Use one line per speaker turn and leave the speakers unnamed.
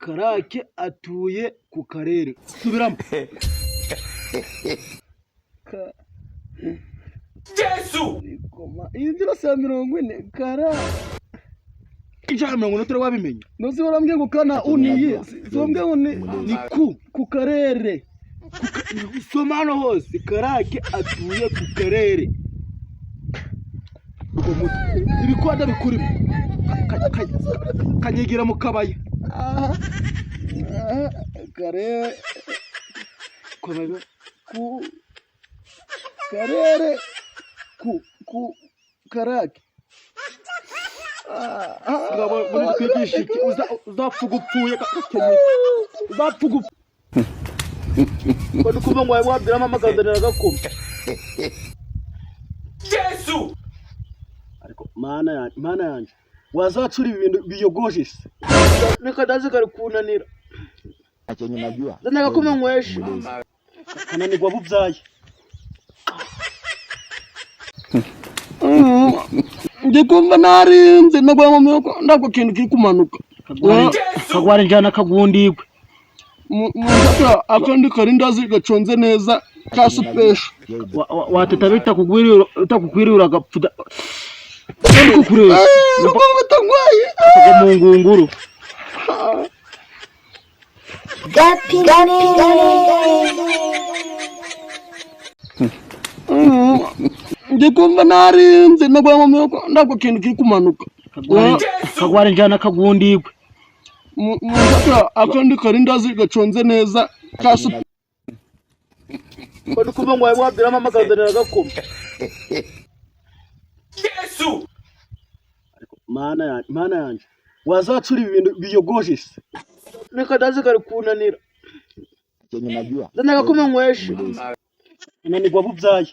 Karake atuye ku karere. Subiramo.
Yesu!
Iyi nzira si ya 40 kara 140 utari wabimenya. Ntuzi warambwiye ngo kana uniye, si wambwiye ngo ni ku karere. Soma hano hose, Karake atuye ku karere. Ubwo mutwe ibikwada bikurimo kanyigira mu kabaya. Karere komeza ku karere ku Karake. Ngabo muri twigisha iki? Uzapfa ugupfuye, uzapfa ugupfuye. Ko ndi kumva ngo wabwiramo amakazanira agakoma.
Yesu!
Ariko Mana yanjye, Mana yanjye, wazacura ibi bintu biyogoje se? N'akadazi kari kunanira.
Chenye najua
Zana agakoma nyweshe. Kananirwa bubyaye. Ndi kumva narinze nagwa mu maboko, ndabwo kintu kiri kumanuka. Kagwara njyana kagundigwe. Mu akandi karindazi gaconze neza ka supesha. Wateta bitakukwiriye uragapfa. Ndi kukureba. Nuko batangwaye. Kagwa mu ngunguru. Ndi kumva narinze nagwa mu maboko, ndabwo kintu kiri kumanuka. Kagwara njyana kagundigwe. Mu akandi karindazi gaconze neza ka supesha. Ko ndi kumva ngo wabwiramo amakazanira agakoma.
Yesu!
Mana yanjye, Mana yanjye, wazacura ibi bintu biyogoje se? N'akadazi kari kunanira.
Chenye najua
Zana agakoma nyweshe. Kananirwa bubyaye.